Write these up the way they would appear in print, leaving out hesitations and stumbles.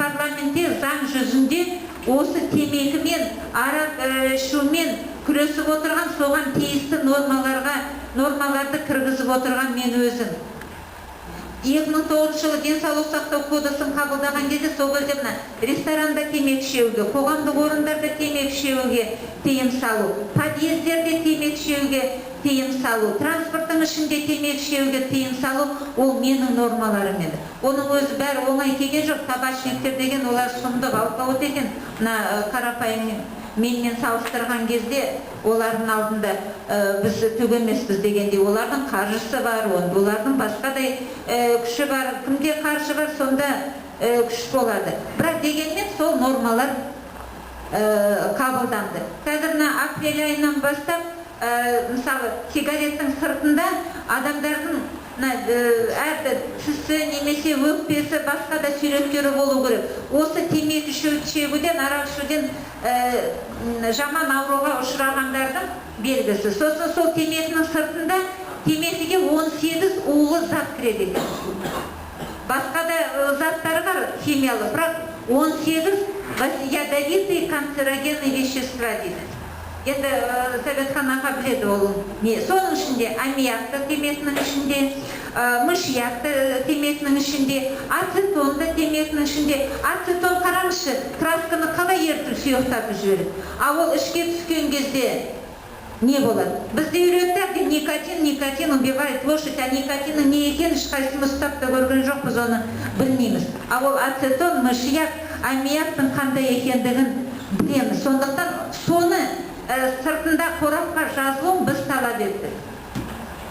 Парламентте заң жүзінде осы темекімен, арақ ішумен күресіп отырған, соған тиісті нормаларды кіргізіп отырған мен өзім. 2009 жылы Денсаулық сақтау кодексін қабылдаған кезде, сол кезде мына ресторанда темекі шегуге, қоғамдық орындарда темекі шегуге тыйым салу, подъездерде темекі шегуге тыйым салу, транспорттың ішінде темекі шегуге тыйым салу, ол менің нормаларым еді. Оның өзі бәрі оңай келген жоқ. Табачниктер деген олар сұмдық алпауыт екен. Мына қарапайым менімен салыстырған кезде, олардың алдында біз түк емеспіз дегендей. Олардың қаржысы бар, олардың басқадай күші бар. Кімде қаржы бар, сонда күш болады. Бірақ дегенмен сол нормалар қабылданды. Қазір мына апрель айынан бастап, мысалы, сигареттің сыртында адамдардың мына әр тісі немесе өкпесі, басқа да суреттері болу керек. Осы темекі шегуден, арақ ішуден жаман ауруға ұшырағандардың белгісі. Сосын сол темекінің сыртында темекіге 18 улы зат кіреді екен. Басқа да заттары бар химиялық, бірақ 18 ядовитые канцерогенные вещества дейді. Енді Советхан аға біледі ол не. Соның ішінде аммиак та темекінің ішінде, мышьяк та темекінің ішінде, ацетон да темекінің ішінде. Ацетон, қараңызшы, красканы қалай ерітіп, сұйықтатып жібереді. А ол ішке түскен кезде не болады? Бізде үйретті әбден: никотин, никотин убивает лошадь. А никотиннің не екенін ешқайсымыз ұстап та көрген жоқпыз, оны білмейміз. А ол ацетон, мышьяк, аммиактың қандай екендігін білеміз. Сондықтан соны сыртында қорапқа жазылуын біз талап еттік.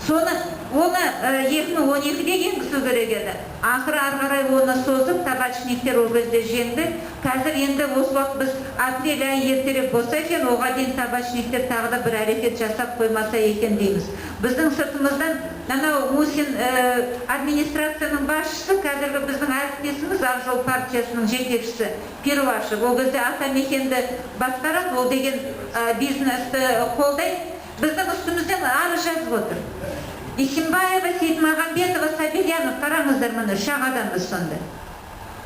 Соны, оны 2012-де енгізу керек еді. Ақыры ары қарай оны созып, табачниктер ол кезде жеңді. Қазір енді осы уақыт біз апрель айы ертерек болса екен, оған дейін табачниктер тағы да бір әрекет жасап қоймаса екен дейміз. Біздің сыртымыздан анау Мусин, администрацияның басшысы, қазіргі біздің әріптесіміз, Ақ жол партиясының жетекшісі Перуашев, ол кезде Атамекенді басқарады, ол деген бизнесті қолдайды. Біздің үстімізден арыз жазып отыр. Исимбаева, Сейтмағамбетова, Сабильянов, қараңыздар, міне, үш ақ адамбыз сонда.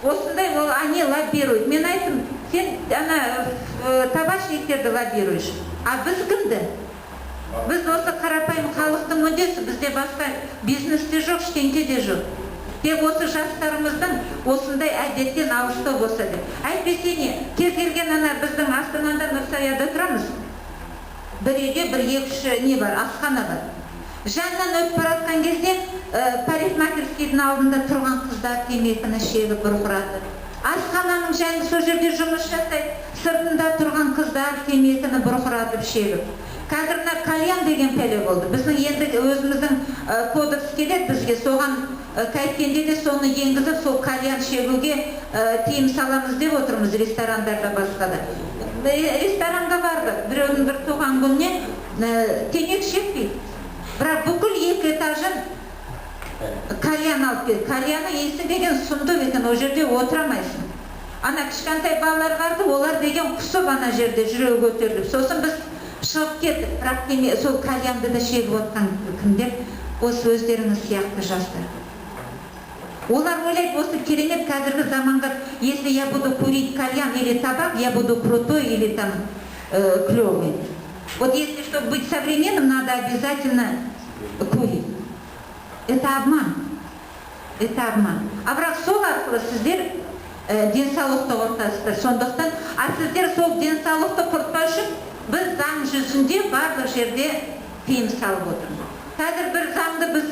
Осындай ол, они лоббируют. Мен айттым: сен ана табачниктерді лоббируешь, а біз кімді? Біз осы қарапайым халықтың мүддесі. Бізде басқа бизнес те жоқ, ештеңке де жоқ. Тек осы жастарымыздың осындай әдеттен алыстау болса деп. Әйтпесе не, кез келген ана біздің Астанада, Нұрсаяда тұрамыз, бір үйде бір екі үш не бар, асхана бар. Жанынан өтіп бара жатқан кезде парикмахерскийдің алдында тұрған қыздар темекіні шегіп, бұрқыратып. Асхананың жанында, сол жерде жұмыс жасайды, сыртында тұрған қыздар темекіні бұрқыратып шегіп. Қазір мына кальян деген пәле болды. Біздің енді өзіміздің кодекс келеді бізге, соған қайткенде де соны енгізіп, сол кальян шегуге тыйым саламыз деп отырмыз ресторандарда, басқа да. Ресторанға бардық біреудің бір туған күніне, темекі шекпейді, бірақ бүкіл екі этажын кальян алып келді. Кальянның иісі деген сұмдық екен, ол жерде отыра алмайсың. Ана кішкентай балалар барды, олар деген құсып ана жерде, жүрегі көтеріліп. Сосын біз шығып кеттік. Бірақ сол кальянды да шегіп отқан кімдер? Осы өздеріңіз сияқты жастар. Олар ойлайды, осы керемет қазіргі заманға, если я буду курить кальян или табак, я буду крутой или там клевый. Вот если, чтобы быть современным, надо обязательно курить. Это обман. Это обман. А бірақ сол арқылы сіздер денсаулықты құртасыздар. Сондықтан, а сіздер сол денсаулықты құртпау үшін біз заң жүзінде барлық жерде тыйым салып отырмыз. Қазір бір заңды біз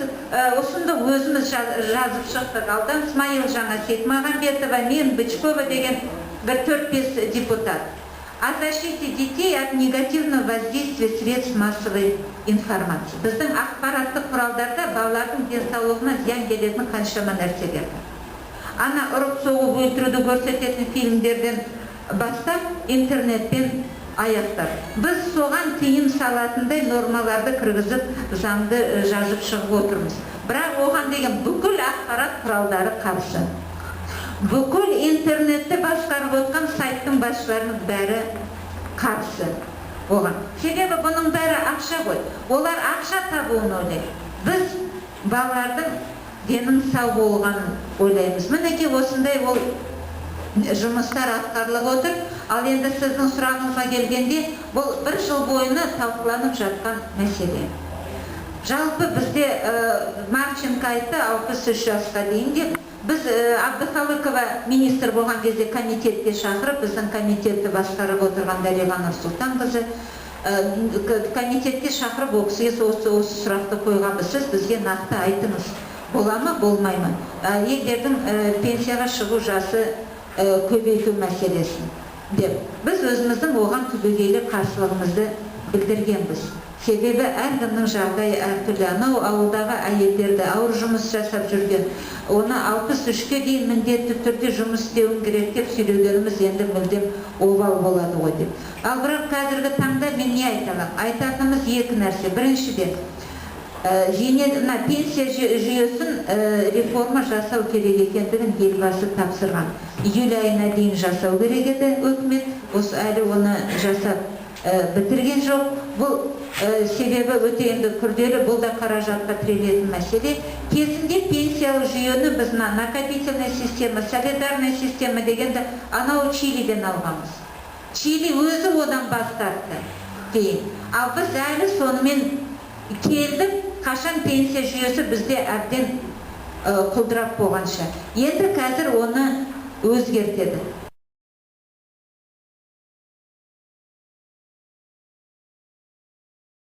ұсындық, өзіміз жазып шықтық. Алдан Смайыл, жаңа Сейтмағамбетова, мен, Бычкова деген бір төрт бес депутат. О защите детей от негативного воздействия средств массовой информации. Біздің ақпараттық құралдарда балалардың денсаулығына зиян келетін қаншама нәрселер бар. Ана ұрып соғып өлтіруді көрсететін фильмдерден бастап, интернетпен аяқтап. Біз соған тыйым салатындай нормаларды кіргізіп, заңды жазып шығып отырмыз. Бірақ оған деген бүкіл ақпарат құралдары қарсы. Бүкіл интернетті басқарып отқан сайттың басшыларының бәрі қарсы оған. Себебі бұның бәрі ақша ғой. Олар ақша табуын ойлайды. Біз балалардың денің сау болғанын ойлаймыз. Мінекей, осындай ол. Жұмыстар атқарылып отыр. Ал енді сіздің сұрағыңызға келгенде, бұл бір жыл бойына талқыланып жатқан мәселе. Жалпы бізде Марченко айтты 63 жасқа дейін деп. Біз Абдықалықова министр болған кезде комитетке шақырып, біздің комитетті басқарып отырған Дариға Нұрсұлтанқызы комитетке шақырып, ол кісіге осы сұрақты қойғанбыз: сіз бізге нақты айтыңыз, бола ма, болмай ма елдердің пенсияға шығу жасы көбейту мәселесін деп. Біз өзіміздің оған түбегейлі қарсылығымызды білдіргенбіз, себебі әркімнің жағдайы әртүрлі. Анау ауылдағы әйелдерді, ауыр жұмыс жасап жүрген, оны 63-ке дейін міндетті түрде жұмыс істеуің керек деп сөйлегеніміз енді мүлдем обал болады ғой деп. Ал бірақ қазіргі таңда мен не айта аламын? Айтатынымыз екі нәрсе. Біріншіден, зейнет, мына пенсия жүйесін реформа жасау керек екендігін Елбасы тапсырған. Июль айына дейін жасау керек еді өкімет, осы әлі оны жасап бітірген жоқ. Бұл себебі өте енді күрделі, бұл да қаражатқа тірелетін мәселе. Кезінде пенсиялық жүйені біз мына накопительная система, солидарная система дегенді анау Чилиден алғанбыз. Чили өзі одан бас тартты кейін, ал біз әлі сонымен келдік, қашан пенсия жүйесі бізде әбден құлдырап болғанша. Енді қазір оны өзгертеді.